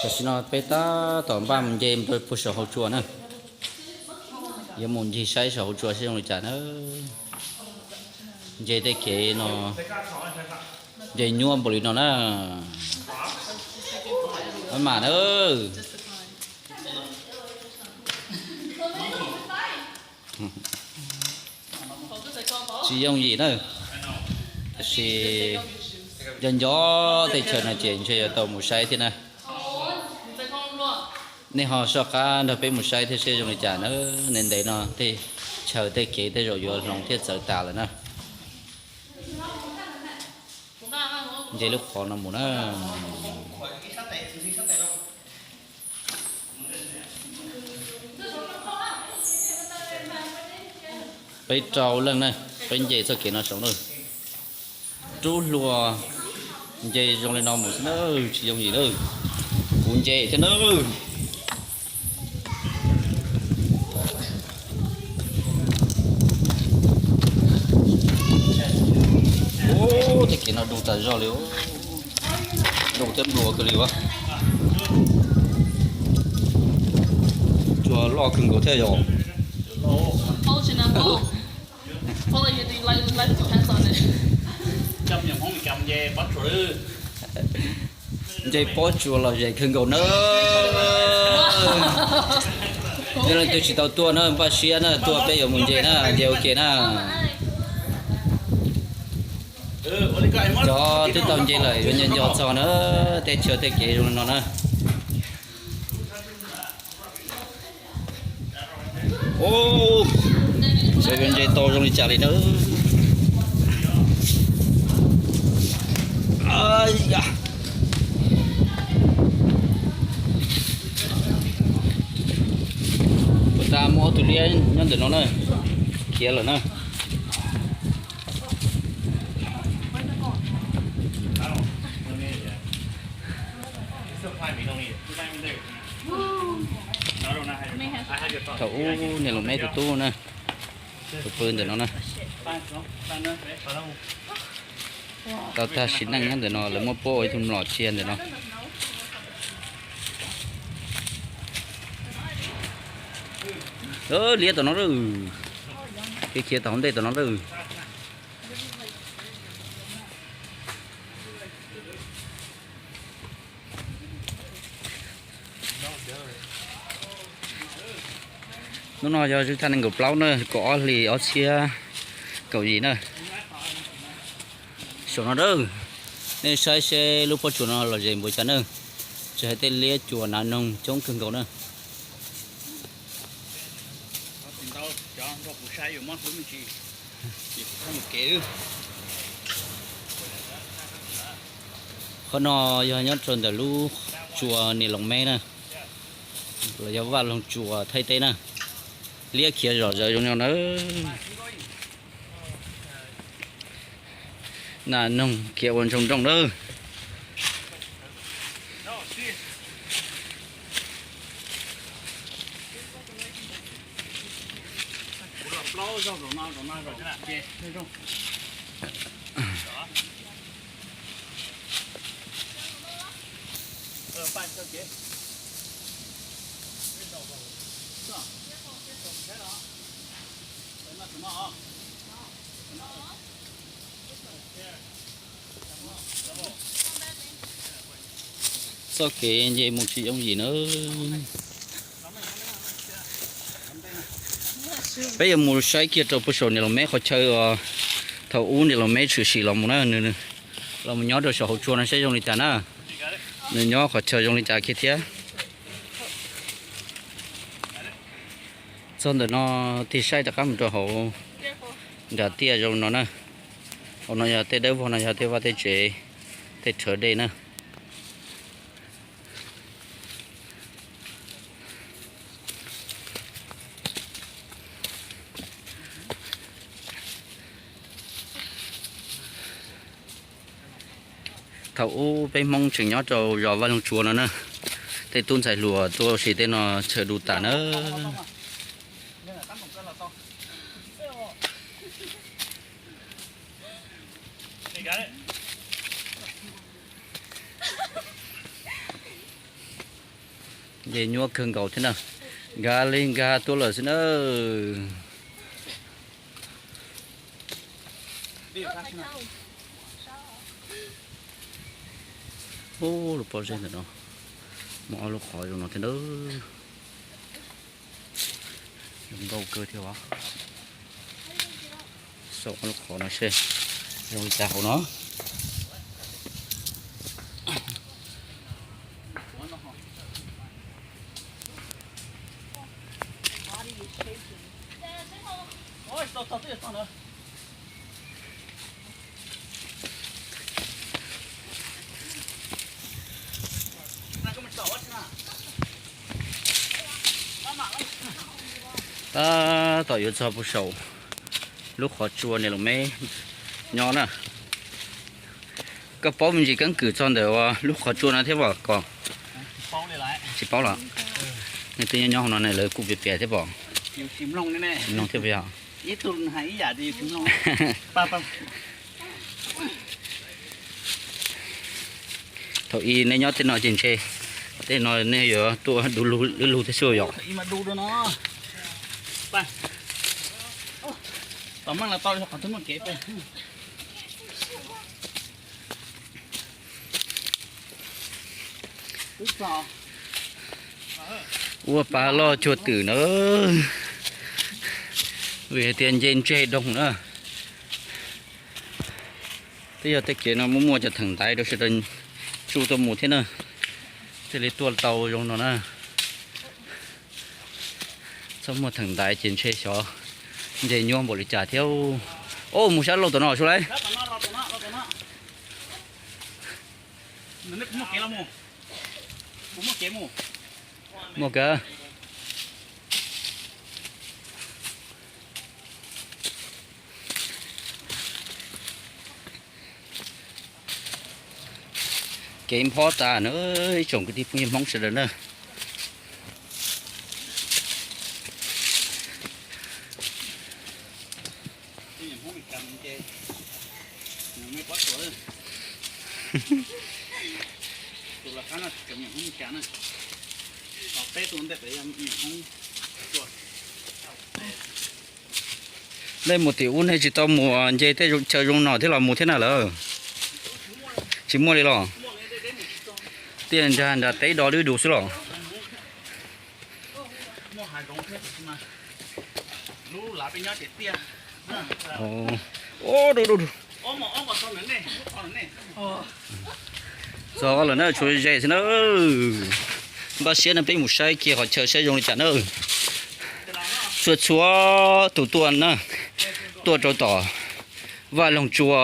Tam sim no peb tab tom npaj mus nce mus rau puag saum hauv tsua na. Yuav mus ncig saib saum hauv tsua saib zoo li cas na. Nce tej kev no, nce nyuaj npaum li no na. Maj mam na. Tsis yooj yim na, tiam sis nco nco tej chaw no ces ntshe yuav tau mus saib thiab na. Nej ho soj qab nrog peb mus saib thiab seb zoo li cas na. Ntev ntev no tej chaw tej kev tej zaum yuav hloov thiab txawv tas lawm na. Nce lub qhov no mus na. Peb rau leej na, peb nce txoj kev no saum na. Rub hlua nce zoo li no mus xwb na, tsis yooj yim na. Kuv nce thiab na. Ub, tej kev no du tas zog li, du thiab nplua kawg li as. Tsua loj kawg nkaus thiab yog. Nce pob tsuas los zem kawg nkaus na. Yog leej twg tsis tau tuaj na, npaj siab na, tuaj peb yuav mus nce na, nce ua ke na. Cov twb tau nce lawm yuav nco nco txog na, tej chaw tej kev zoo li no na. Ub, seb yuav nce tau zoo li cas li na. Puas tas muaj ob tug liab nyob ntawm no na, khiav lawm na. Thaum ub niam laus meb tus tub na, tus pw ntawm no na. Tau tag sim neej nyob ntawm no, lawv muab puab ua ib tug mlom cia ntawm no. Liab tom no lawm, khiav khiav tom hauv ntej tom no lawm. Hnub no yog zwj thaj nees nkaum plaub na, kaum ob hlis ob txhiab kaum yim na. Saum no na, nej saib seb lub pob tsuas no lom zem npaum cas na. Tsis hais tej liab cuam nas noog coob kawg nkaus na. Qhov no yog nyob rau ntawm lub tsua Niam Loos Meb na, los yog Vaj Loog Tsua Thaib teb na. Liab khiav zom zaws zoo no na. Nas noog khiav ua ntsoog nrooj na. Txoj kev nce mus tsis yooj yim na. Peb yuav mus saib kiag rau puag saum Niam Loos Meb qhov chaw uas thaum ub Niam Loos Meb tshwm sim los mus na, nws los mus nyob rau saum hauv tsua no saib zoo li cas na. Nws nyob qhov chaw zoo li cas kiag thiab. Txog ntawm no tig saib rov qab mus rau hauv nram tiaj zoo no na. Hauv no yog tej dawb vog no yog tej vaj tej tsev, tej rhawv dej na. Thaum ub peb Hmoob tseem nyob rau zos Vaj Loog Tsua no na, tej tub ntxhais hluas tuaj ua si tej no chaw du tas na. Nce nyuaj kawg nkaus thiab na, nkag li nkag tuaj lawm xwb na. Ub, lub pob zeb ntawm no muaj ob lub qhov zoo no thiab na. Zoo nkauj kawg thiab os. Xauj ob lub qhov no seb zoo li cas hauv no. Tab tom yuav txog puag saum lub qhov tsua niam laus meb nyob na. Koj paub me ntsis keeb kwm txog ntawm lub qhov tsua no thiab os Kos? Tsis paub los? Nej twb nyob nyob hauv no ne, lawv kuj piav piav thiab pom. Tsis mloog thiab puas yog? Thaum ub nej nyob tej no ces ntshe tej no nej yuav tuaj du lug lwb lug thiab xwb yom. Ua pa loj cuag twm na, vim hais tias nce ntseg doog na. Twb yog tej kev no muaj muaj cov theem ntaiv rau sawv daws tsuj tuaj mus thiab na, thiaj li tuaj tau zoo no na. Txhob muaj theem ntaiv ces ntshe xyov nce nyuaj npaum li cas thiab. Ob, mus sab laug tom no sua lauj. Muaj kawg. Kev nphob tas na, ib tsoom kwv tij phooj ywg Hmoob sawv daws na. Nej mus tim ub nej tsis tau mus nce tej chaw zoo no thiab los mus thiab na lawm? Tsis muaj li los? Tiaj nrag nram teb do lwb dub xwb los? Txog lawm na, tshuav ze xwb na. Npaj siab no peb mus saib kiag qhov chaw saib zoo li cas na. Txhua txhua tus tuaj na, tuaj rau tom Vaj Loog Tsua,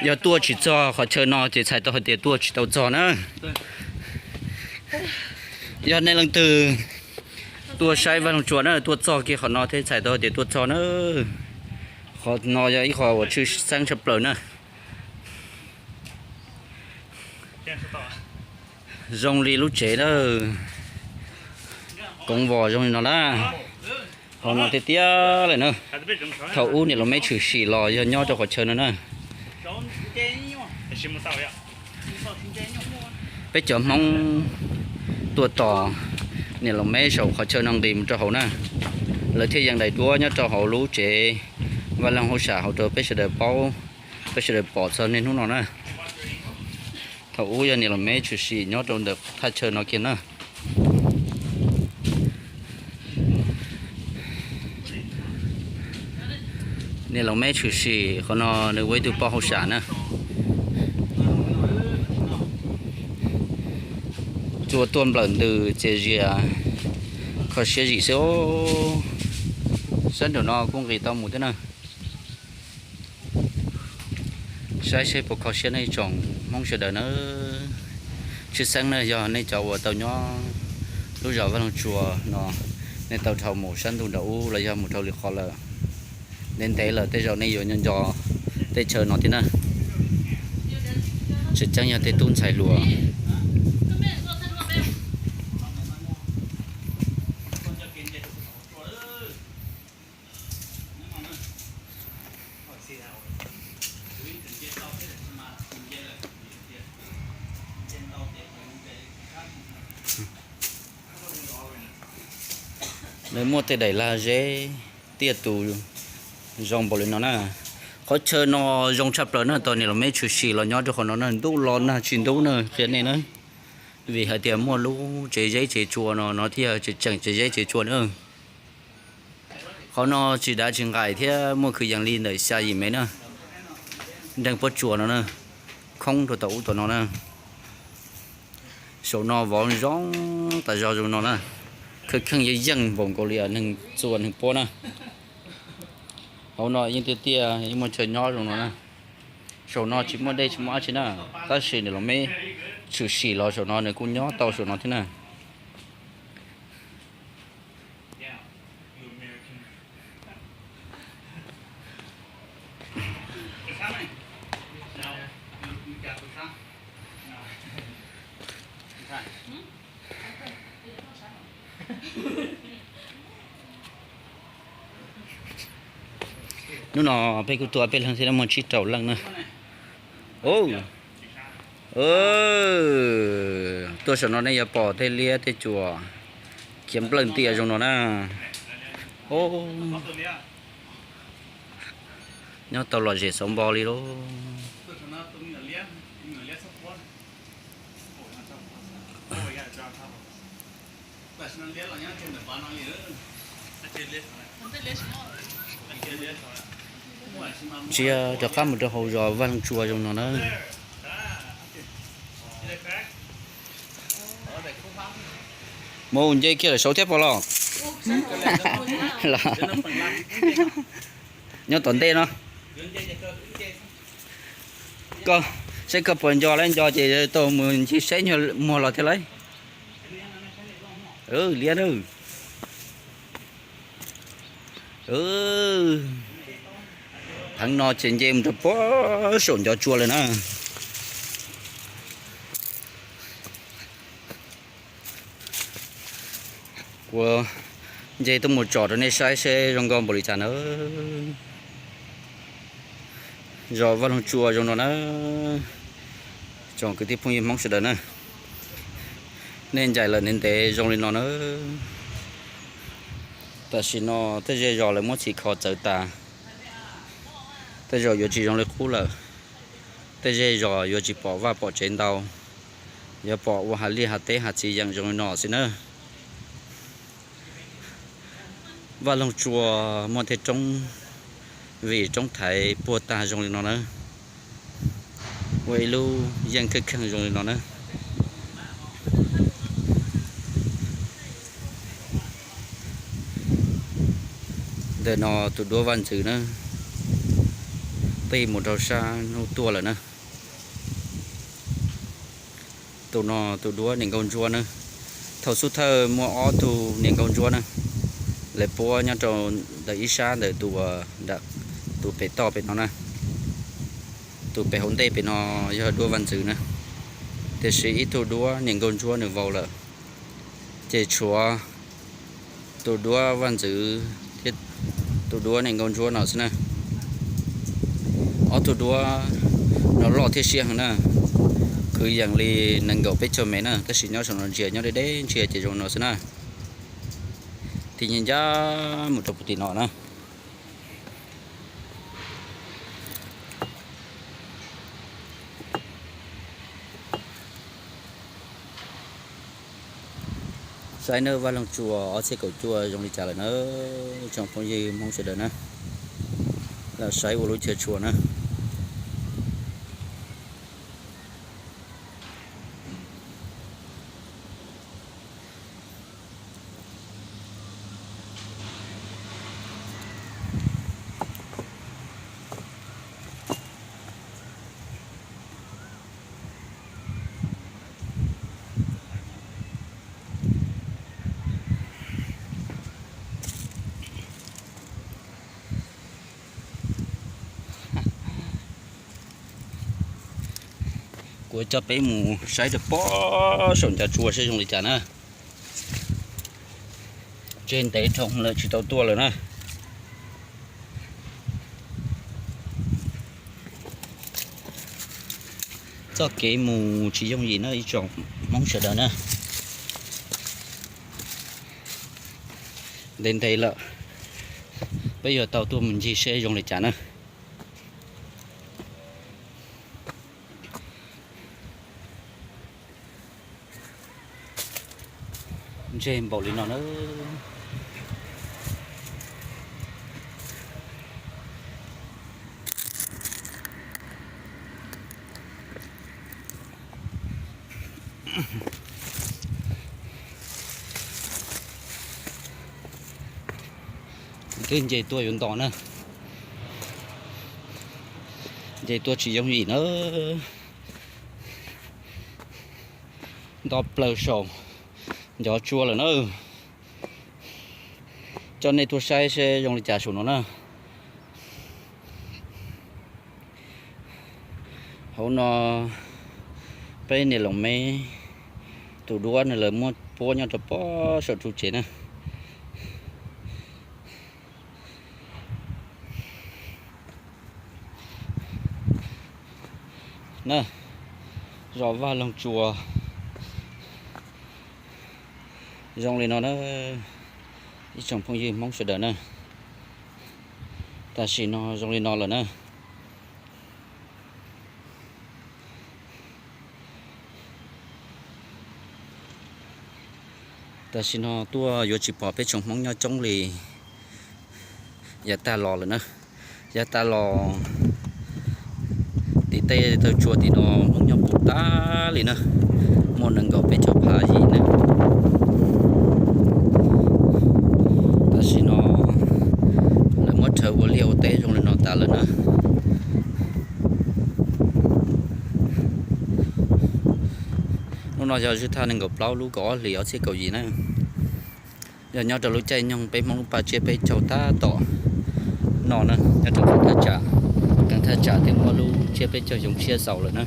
yog tuaj tsis txog qhov chaw no ces txhais tau hais tias tuaj tsis tau txog na. Yog nej leej twg tuaj saib Vaj Loog Tsua na, tuaj txog kiag qhov no thiaj txhais tau hais tias tuaj txog na. Qhov no yog ib qho uas tshwj xeeb tshaj plaws na. Zoo li lub tsev na, koov vos zoo li no na. Qhov no tiag tiag lawm na. Thaum ub niam laus meb tshwm sim los yog nyob rau qhov chaw no na. Peb cov Hmoob tuaj tos niam laus meb saum qhov chaw no nqis mus rau hauv na, lawv thiaj yees daim duab nyob rau hauv lub tsev Vaj Loog hauj sam hauv rau peb sawv daws paub, peb sawv daws pom txog niaj hnub no na. Thaum ub yog niam laus meb tshwm sim nyob rau ntawm thaj chaw no kiag na. Niam laus meb tshwm sim qhov no nws ua ib tug poj hauj sam na. Tsuas tuaj nplawm ntws txias zias kho siab zim xwb. Sab nraum no kuj nqis tau mus thiab na. Saib seb puas kho siab nej tsoom Hmoob sawv daws na. Tshwj xeeb na yog nej cov uas tau nyob lub zos Vaj Loog Tsua no, nej tau dhau mus sab ntuj nram ub los yog mus dhau lwm qhov lawm, ntev ntev lawm tej zaum nej yuav nco nco tej chaw no thiab na. Tseem ceeb yog tej tub ntxhais hluas. Nws muaj tej daim lag zeb tiaj tus zoo npaum li no na. Qhov chaw no zoo tshaj plaws na, tau niam laus me tshwm sim los nyob rau qhov no na, ntuj los nag tsis ntub na, qhia nej na. Vim hais tias muaj lub tsev zeb tsev tsua no, no thiaj tseem tseem tsev zeb tsev tsua na. Qhov no tsis dav tsis nqaim thiab muaj kwv yees li ntawm xya yim mev na. Nreeg pob tsuas no na, khoob rau tom ub tom no na. Saum no vov zoo tas zog zoo no na. Kheej kheej yeej yeej npaum nkaus li neeg txua neeg puab na. Hauv no yeej tiaj tiaj, yeej muaj chaw nyob zoo no na. Saum no tsis muaj dej tsis muaj dab tsi na, tab sis niam laus me tshwm sim los saum no nws kuj nyob tau saum no thiab na. Hnub no peb kuj tuaj peb leeg thiab, muaj tsib rau leej na. Tuaj saum no nej yuav pom tej liab tej tsuas khiav nplawg ntias zoo no na. Nyob tau lom zem xauv npo li lauj. Ntsia rov qab mus rau hauv zos Vaj Loog Tsua zoo no na. Mus nce kiag lawm saud thiab pob los. Nyob tom ntej no. Koj saib koj puas nco lawm, nco ces tau mus ncig saib nyuag muag los thiab lauj. Liab na. Pheev no ces nce mus rau puag saum ncov tsua lawm na. Kuv nce tuaj mus tsom rau nej saib seb zoo nkauj npaum li cas na. Zos Vaj Loog Tsua zoo no na. Tsoom kwv tij phooj ywg Hmoob sawv daws na, nej ncaim lawm ntev ntev zoo li no na. Tam sim no tej zej zos lawv muab txhim kho txawv tas, tej zaum yuav tsis zoo li qub lawm. Tej zej zos yuav tsis pom vaj pom tsev ntau, yuav pom ua hav liaj hav teb hav txiv yeem zoo li no xwb na. Vaj Loog Tsua muaj tej roob vim roob thaiv puag tag zoo li no na, ua ib lub yeej kheej kheej zoo li no na. Ntawm no tus duab vaj ntxwv na, tij mus rau sab hnub tuaj lawm na. Tus no tus duab niam nkauj ntsuab na. Thaum xub thawj muaj ob tug niam nkauj ntsuab na, lawv puab nyob rau ntawm ib sab ntawm tus, tus pem toj pem no na. Tus pem hauv ntej pem no yog duab vaj ntxwv na, tiam sis ib tug duab niam nkauj ntsuab nws vau lawm, ces tshuav tus duab vaj ntxwv thiab tus duab niam nkauj ntsuab no xwb na. Ob tug duab no loj thiab siab heev na, kwv yees li nees nkaum peb caug mev na, tab sis nyob saum no ntsia nyob deb deb ntsia ces zoo no xwb na. Tig ncaj ncaj mus rau puag tim no na. Saib nawb, Vaj Loog Tsua ob txhiab kaum cuaj zoo li cas lawm na, tsoom phooj ywg Hmoob sawv daws na, los saib ua lub chaw tshua na. Kuv coj peb mus saib rau pob saum ncov tsua seb zoo li cas na. Tseg ntev dhau lawm tsis tau tuaj lawm na. Txoj kev mus tsis yooj yim na ib tsoom Hmoob sawv daws na. ntev ntev lawm. Peb yuav tau tuaj mus ncig seb zoo li cas na. Ntseg npaum li no na. Twb nce tuaj yuav nto na. Nce tuaj tsis yooj yim na. Nto plaws saum ncov tsua lawm na. Coj nej tuaj saib seb zoo li cas saum no na. Hauv no peb niam Loos Meb tus duab no lawv muab puab nyob rau pob saum tsuj tsev na. Na, zos Vaj Loog Tsua zoo li no na, ib tsoom phooj ywg Hmoob sawv daws na. Tam sim no zoo li no lawm na. Tam sim no tuaj yuav tsis pom peb tsoom Hmoob nyob coob li. Yav tag los lawm na, yav tag los tim tej taw tsua tim no Hmoob nyob puv tas li na, muaj nees nkaum peb caug phav yim na. Tam sim no lawv muab rhawv ua liaj ua teb zoo li no tas lawm na. Hnub no yog zwj thaj nees nkaum plaub lub kaum ob hlis ob txhiab kaum yim na. Yog nyob rau lub caij nyoog peb Hmoob lub paj tsiab peb caug tab tom no na, nyob rau qeej thaj tsam, qeej thaj tsam twb muaj lub tsiab peb caug xyoo tshiab xaus lawm na.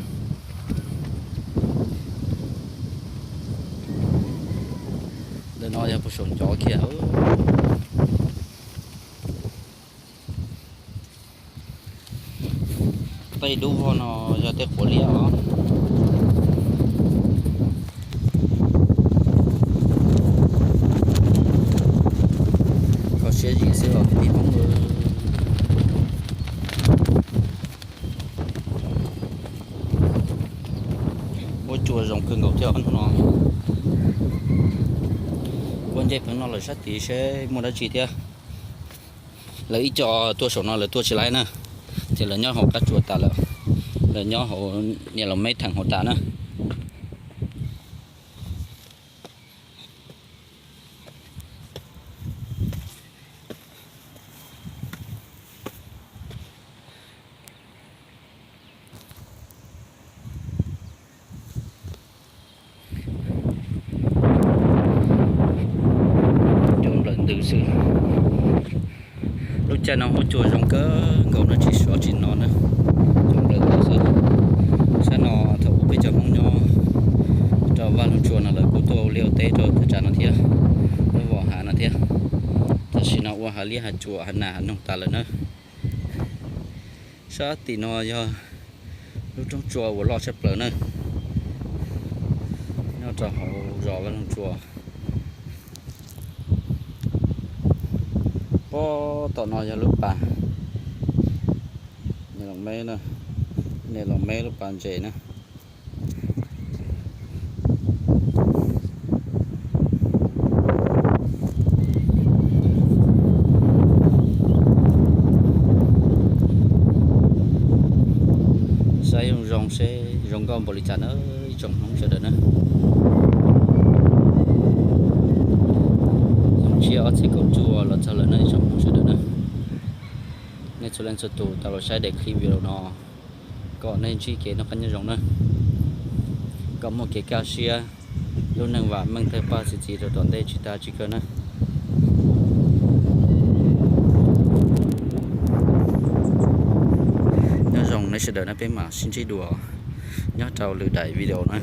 Ntawm no yog puag saum ncov kiag. Tej dub vog no yog tej quav liab os. Kho siab zim xwb os kwv tij Hmoob. Huab cua zoo kawg nkaus thiab hnub no. Kuv nce pheev no lawm sab tid seb muaj dab tsi thiab. Lawv ib co tuaj saum no lawv tuaj tsis laib na, ces lawv nyob hauv qab tsua tas lawm, lawv nyob hauv niam Loos Meb theem hauv tas na. Cua nplawm ntws xwb. Lub caij no huab cua zoo kawg nkaus no tsis sov tsis no na. Cua nplawm ntws xwb. Sab no thaum ub peb cov Hmoob nyob rau Vaj Loog Tsua no lawv kuj tuaj ua liaj ua teb rau thaj tsam no thiab, lub vos hav no thiab. Tam sim no ua hav liab hav tsuas hav nas hav noog tas lawm na. Sab tim no yog lub roob tsua uas loj tshaj plaws na, nyob rau hauv zos Vaj Loog Tsua. Pob tom no yog lub pas niam Loos Meb, niam Loos Meb lub pas ntses na. Saib zoo zoo seb zoo nkauj npaum li cas na ib tsoom Hmoob sawv daws na. Xyoo tshiab ob txhiab kaum cuaj los txog lawm na ib tsoom Hmoob sawv daws na. Nej txhua leej txhua tus tau los saib daim clip video no, kom nej ntsib kev noj qab nyob zoo na, kom muaj kev kaj siab, lub neej vam meej tawg paj txi txiv rau tom ntej tsis tas tsis kawg na. Nyob zoo nej sawv daws na, peb mam sib ntsib dua nyob rau lwm daim video na.